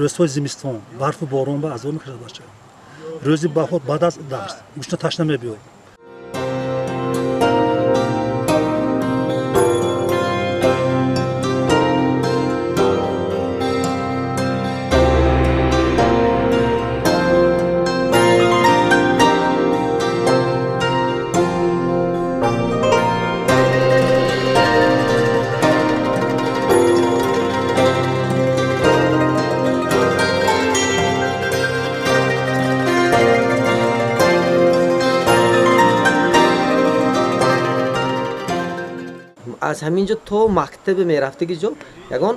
Рӯзҳои зимистон барфу борон ба азоб мекашад бача. Рӯзи баҳор баъд аз дарс гушна ташна мебиёд. Аз ҳамин ҷо то мактабе мерафтаги ҷо ягон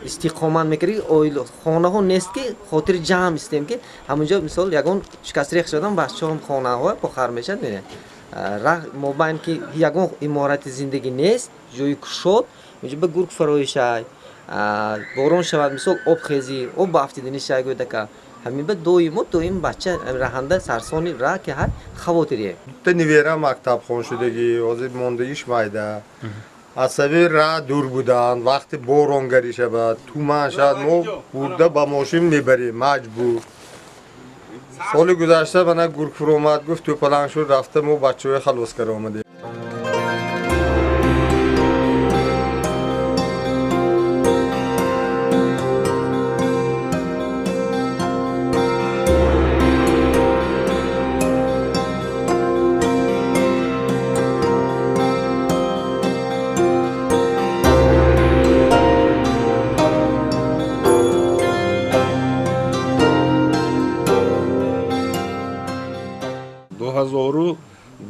истиқомат мекарди, оила хонаҳо нест, ки хотири ҷамъ истем, ки ҳамунҷо мисол ягон шикастрех шудам, бачаҳом хонаҳо бохар мешад, мерем раҳ мобайн, ки ягон иморати зиндагӣ нест, ҷои кушод, инҷо ба гург фароишай, борон шавад, мисол обхезӣ, об ба афтидани шай гӯдака. Ҳамин ба доимо доим бача раҳанда сарсони раҳ ки ҳар хавотирие. Дута невера мактабхон шудагӣ, ҳозир мондагиш майда. Аз сабаби раҳ дур будан, вақти боронгарӣ шавад, туман шавад, мо бурда ба мошин мебарем, маҷбур. Соли гузашта мана гург фуромад, гуфт, тӯпаланг шуд, рафта мо бачаҳои халос карда омадем.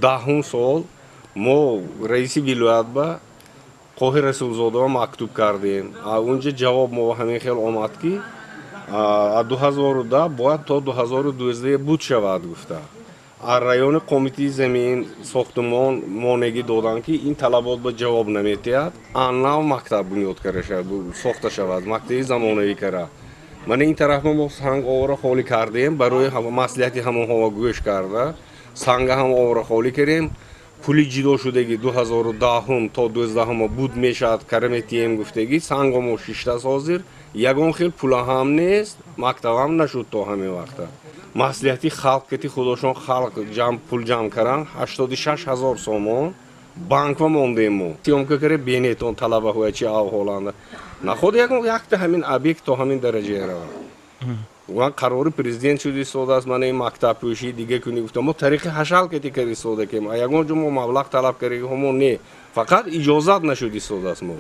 2010-ум сол мо раиси вилоят ба Қоҳир Расулзодова мактуб кардем. Унҷа ҷавоб мо ҳамин хел омад, ки 2010 бояд то 2012 буд шавад, гуфта. А райони комитаи замин сохтумон монегӣ доданд, ки ин талабот ба ҷавоб наметиҳад, нав мактаб бунёд карда шавад, сохта шавад, мактаби замонавӣ кара. Мана ин тараф мо санг овора холӣ кардем, барои маслиҳати ҳамонҳо гӯш карда, санга ҳам овора холӣ кардем. Пули ҷидо шудаги 2010 то 12 буд мешавад, кара метиҳем гуфтагӣ, санго мо шиштааст, ҳозир ягон хел пула ҳам нест, мактабам нашуд то ҳамин вақта. Маслиҳати халқ кати худошон халқ ҷамъ пул ҷамъ кардан, 86 000 сомон банк ва мондем мо. Съёмка кара бенетон талабаҳоя чи авҳоланда. Наход ягон якта ҳамин объект то ҳамин дараҷая равад. Ман қарори президент шуд истодааст, мана ин мактабпӯшӣ дига кунӣ гуфтам, мо тариқи ҳашал кати кар истода кем, а ягон ҷо мо маблағ талаб кардаги ҳамо не, фақат иҷозат нашуд истодааст мо.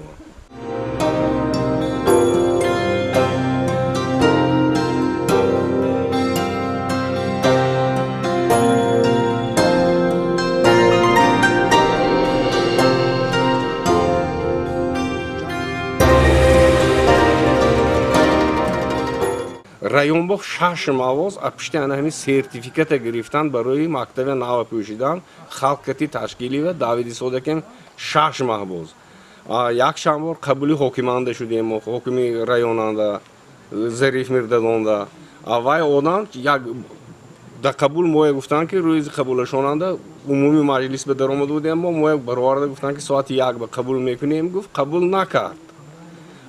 Районбо шаш мавоз а пишти ана ҳамин сертификата гирифтан барои мактаби нава пӯшидан, халқ кати ташкили ва давид истода кем 6 маҳ боз. Як шанбор қабули ҳокиманда шудем мо, ҳокими районанда Зариф Мирдадонда. Вай одам як да қабул моя гуфтанд, ки рӯзи қабулашонанда умумии маҷлис ба даромада будем, мо моя бароварда гуфтанд, ки соати 1 ба қабул мекунем, гуфт, қабул накард.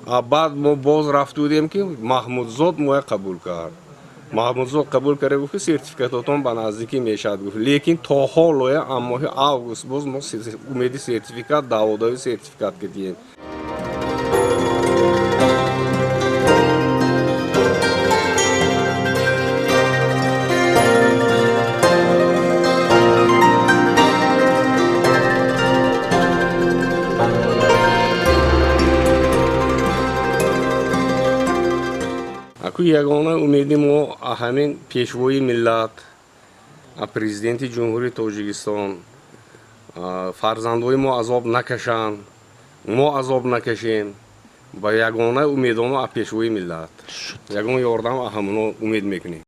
Баъд мо боз рафта будем, ки Маҳмудзод моя қабул кард. Маҳмудзод қабул карда, гуфт, ки сертификатотон ба наздикӣ мешавад, гуфт, лекин то ҳолоя ам моҳи август боз мо умеди сертификат, даъводави сертификат кардием. Аку ягона умеди мо ҳамин пешвои миллат, президенти Ҷумҳурии Тоҷикистон, фарзандои мо азоб накашанд, мо азоб накашем, ба ягона умедомо а пешвои миллат, ягон ёрдам ҳамоно умед мекунем.